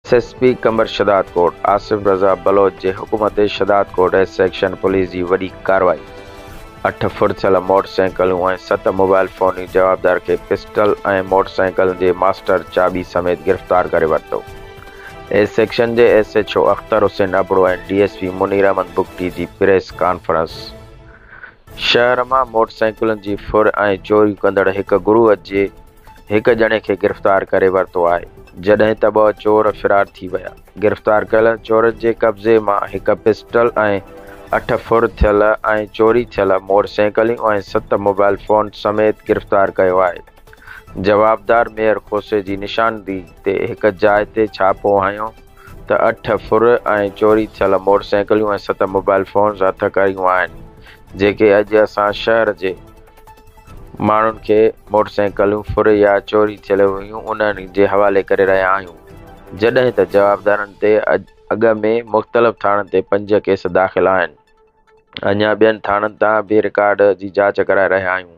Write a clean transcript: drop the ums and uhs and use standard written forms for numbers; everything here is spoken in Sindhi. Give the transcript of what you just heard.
S S P Qambar Shahdadkot Asif Raza Baloch جي حڪم تي شهدادڪوٽ ايس سيڪشن پوليس جي وڏي ڪارروائي، اٺ ڦر ٿيل موٽر سائيڪلون ۽ ست موبائل فونيون جوابدار کي پسٽل ۽ موٽر سائيڪل جي ماسٽر چاٻي سميت گرفتار ڪري ورتو. ايس سيڪشن جي S H O Akhtar Hussain Abro ۽ D S P Munir Ahmed Bugti جي پريس ڪانفرنس. شهر مان موٽر سائيڪلن جي ڦر ۽ چوريون ڪندڙ هڪ گروهه جي هڪ ڄڻي کي گرفتار ڪري ورتو آهي، جڏهن ته ٻه چور فرار ٿي ويا. گرفتار ڪيل چورن جي قبضي مان هڪ پسٽل ۽ اٺ ڦر ٿيل ۽ چوري ٿيل موٽرسائيڪلون ۽ ست موبائل فون سميت گرفتار ڪيو آهي. جوابدار ميهر کوسي جي نشاندهي تي هڪ جاء تي ڇاپو هنيو ته اٺ ڦر ۽ چوري ٿيل موٽرسائيڪلون ۽ ست موبائل فونز هٿ ڪيون آهن، جيڪي اڄ اسان شهر جي ماڻهن کي موٽرسائيڪلون ڦر يا چوري ٿيل هيون انهن جي حوالي ڪري رهيا آهيون، جڏهن ته جوابدارن تي اڳ ۾ مختلف ٿاڻن تي پنج ڪيس داخل آهن، اڃا ٻين ٿاڻن تان به رڪارڊ جي جاچ ڪرائي رهيا آهيون.